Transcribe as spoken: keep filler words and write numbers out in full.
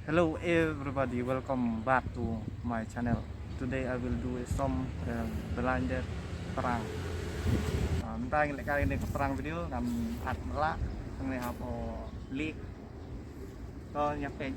Hello everybody, welcome back to my channel. Today I will do some uh, blinded prank. Uh, mynta ngi leh ka ini ka prank video ngan at mala ngi hap o lik. To nyapeng.